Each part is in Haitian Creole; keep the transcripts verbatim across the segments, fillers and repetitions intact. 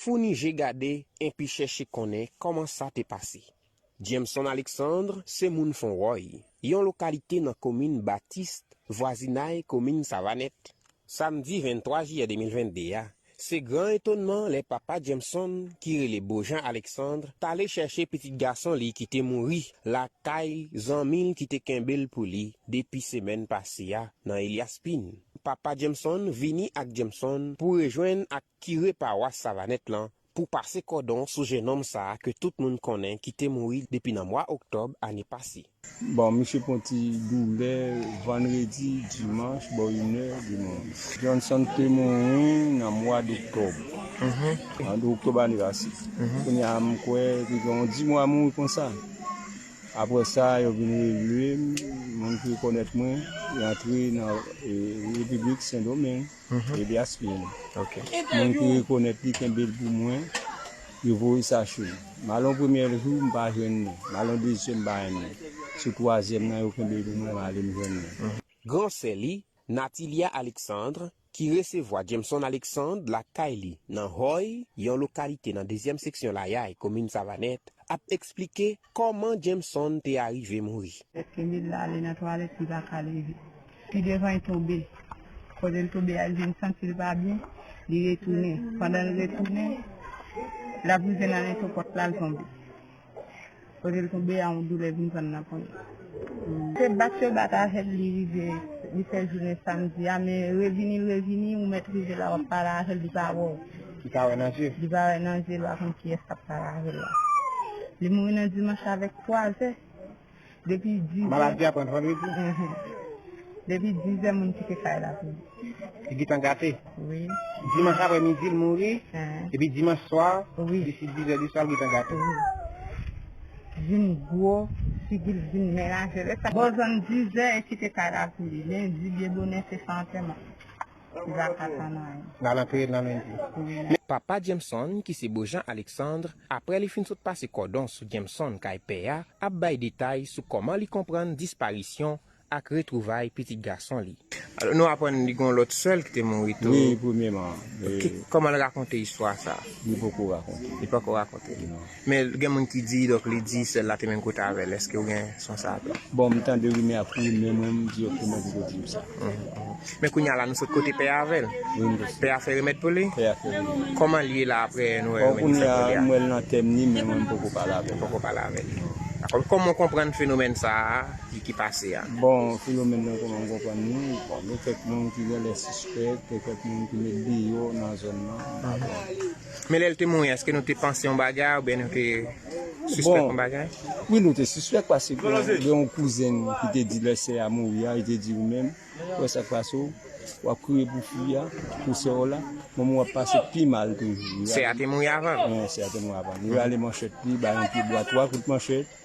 pou ni je gade enpi chèche konnen kòman sa te pase. Jameson Alexandre se moun Fon Wòy, yon lokalite nan komin Batiste, vwazinay komin Savanèt. Samdi venntwa jiyè de mil vennde a, se gran etonnman lè papa Jameson, ki rele Bojan Alexandre, t ale chèche pitit gason li ki te mouri lakay zanmi l ki te kenbe l pou li depi semèn pase a nan Elyas Pin. Papa Jameson vini ak Jameson pou rejwenn ak kire pawas Savanèt lan pou pase kòdon sou jennonm sa a ke tout moun konnen ki te mouri depi nan mwa oktòb ane pase. Bon, misye pran ti doulè vandredi, dimanch, bò inè, dimanch. Jameson te mouri nan mwa doktòb. Nan de oktòb ane pase. Kounye a, m kwè li gen yon dis mwa mouri konsa. Apre sa, yo vin rele m, moun ki rekonèt mwen, li antre nan, e, Repiblik Sendomeng. Elyas Pin. Moun ki rekonèt li kenbe l pou mwen, yo voye chache l. M al yon premye jou, m pa jwenn li. M al yon dezyèm, m pa jwenn li. Sou twazyèm nan, yo kenbe l pou mwen, m ale, m jwenn li. Gran sè li, Natilia Alexandre, ki resevwa Jameson Alexandre lakay li nan Hòy, yon lokalite nan dezyèm seksyon Layay, komin Savanèt, ap eksplike kòman Jameson te arive mouri. Kenbe l ale nan twalèt, li pa ka leve. Pi devan, li tonbe. Kote l tonbe a, li vin santi l pa byen, li retounen. Pandan l retounen, l ap rive nan lento pòt la, l tonbe. Kote l tonbe a, yon doulè vin pran l nan ponyèt. Se bat yo bat avè l, li rive, li fè jounen samdi a, men revini l revini, ou mèt rive la, w ap pale avè l, li pa wè w. Li pa wè nan je. Li pa wè nan je l, w pa konn kiyès k ap pale avè l la. Li mouri nan dimanch avèk twa zè. Depi dis zè. Maladi a pran vandredi? Mhm. Depi dis zè, moun kite kay la pou li. Li gentan gate? Wi. Dimanch aprèmidi, l mouri. Mhm. Epi dimanch swa, wi, disi dis zè di swa, l gentan gate. Wi. Vin gwo, figi l vin melaje. Lè sa, bò zòn dis zè, e kite kay la pou li. Lendi, byen bonè, se fè antèman. Li pa ka tann anyen. N al antere l nan lendi. Wi. Papa Jameson, ki se Bojan Alexandre, apre li fin sot pase kòdon sou Jameson kay pè a, ap bay detay sou kòman li konprann disparisyon ak retwouvay pitit gason li. Alò, nou aprann li gen yon lòt sè l ki te mouri tou. Wi, premyèman. Ki, kòman l rakonte istwa sa a? Li poko rakonte. Li poko rakonte. Non. Men gen moun ki di, donk, li di sè l la te menm kote avè l. Èske ou gen son sa a tou? Bon, m tande rimè ap rimè, mwen, m di, ok, mwen di, yo di m sa. Mhm, mhm. Men kounye a la, nou sot kote pè a avè l. Wi, m di. Pè a fè remèd pou li? Pè a fè remèd. Kòman l ye la apre nou wè remèd li fè pou li a? Bon, kounye a, m wè l nan tèm li, men mwen, m poko pale avè l. Poko pale avè l. Dakò. Kòman w konprann fenomèn sa a ki, ki pase a? Bon, fenomèn nan, kòman m konprann li? Bon, gen kèk moun ki genlè sispèk, gen kèk moun ki met deyò nan zòn nan. Men lè l te mouri, èske nou te panse yon bagay oubyen nou te sispèk yon bagay? Bon, wi, nou te sispèk paske gen, gen yon kouzen ki te di lè sè a mouri a, li te di ou menm, ou wè sa k pase w, w ap kriye pou fi a, pou sè w la, menm w ap pase pi mal toujou. Sè a te mouri avan l? Wi, sè a te mouri avan l. Li rale manchèt li, bay yon pye bwa, twa kout manchèt.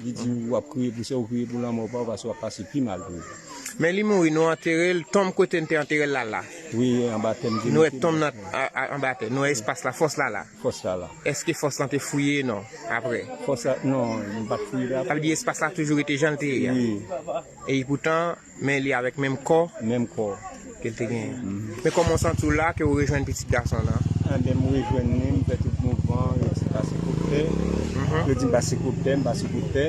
Li di w ap kriye pou sè w, kriye pou lanmò pa w, paske w ap pase pi mal toujou. Men li mouri, nou antere l, tonm kote n te antere l la, la. Wi, anba tè m te mete l. Nou wè tonm nan, a, a, anba tè. Nou wè espas la, fòs la, la. Fòs la, la. Èske fòs lan te fouye? Non, apre. Fòs la, non, m pa t fouye l apre. Sa vle di espas la toujou rete jan l te ye a? Wi. E poutan, men li avèk menm kò. Menm kò. Ke l te genyen. Mhm. Men kòman w santi w la ke w rejwenn pitit gason w lan? Enben, m rejwenn li, m fè tout mouvman, yo di m pase kote tè. Mhm. Yo di m pase kote tè, m pase kote tè.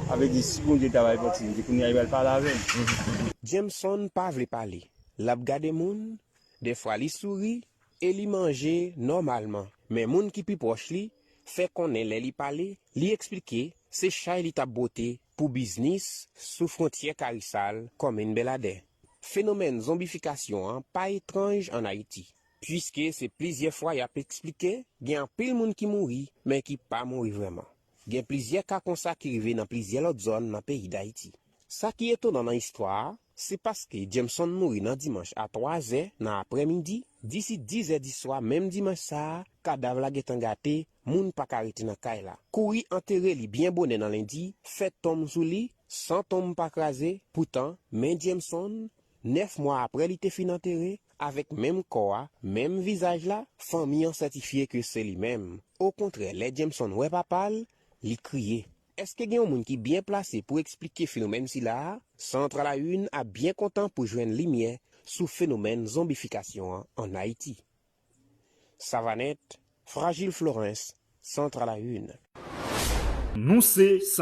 Sa vle di, si Bondye ta bay pòtinite, kounye a, yo pral pale avè m. Mhm. Jameson pa vle pale. L ap gade moun, dèfwa li souri, e li manje nòmalman. Men moun ki pi pwòch li fè konnen lè li pale, li eksplike se chay li t ap bwote pou biznis sou fwontyè Karisal, kòmin Bèladè. Fenomèn zonbifikasyon an pa etranj ann Ayiti, piske se plizyè fwa y ap eksplike gen anpil moun ki mouri, men ki pa mouri vrèman. Gen plizyè ka konsa ki rive nan plizyè lòt zòn nan peyi Dayiti. Sa ki etonan nan istwa a, se paske Jameson mouri nan dimanch a twa zè nan aprèmidi, disi dis zè di swa menm dimanch sa a, kadav la gentan gate, moun pa ka rete nan kay la. Kouri antere li byen bonè nan lendi, fè tonm sou li, san tonm pa kraze, poutan, men Jameson, nèf mwa aprè li te fin antere, avèk menm kò a, menm vizaj la, fanmi an sètifye ke se li menm. Okontrè, lè Jameson wè papa l, li kriye. Èske gen yon moun ki byen plase pou eksplike fenomèn sila a? Centre à la Une ap byen kontan pou jwenn limyè sou fenomèn zonbifikasyon an ann Ayiti. Savanèt, Fragile Florence, Centre à la Une. Nou se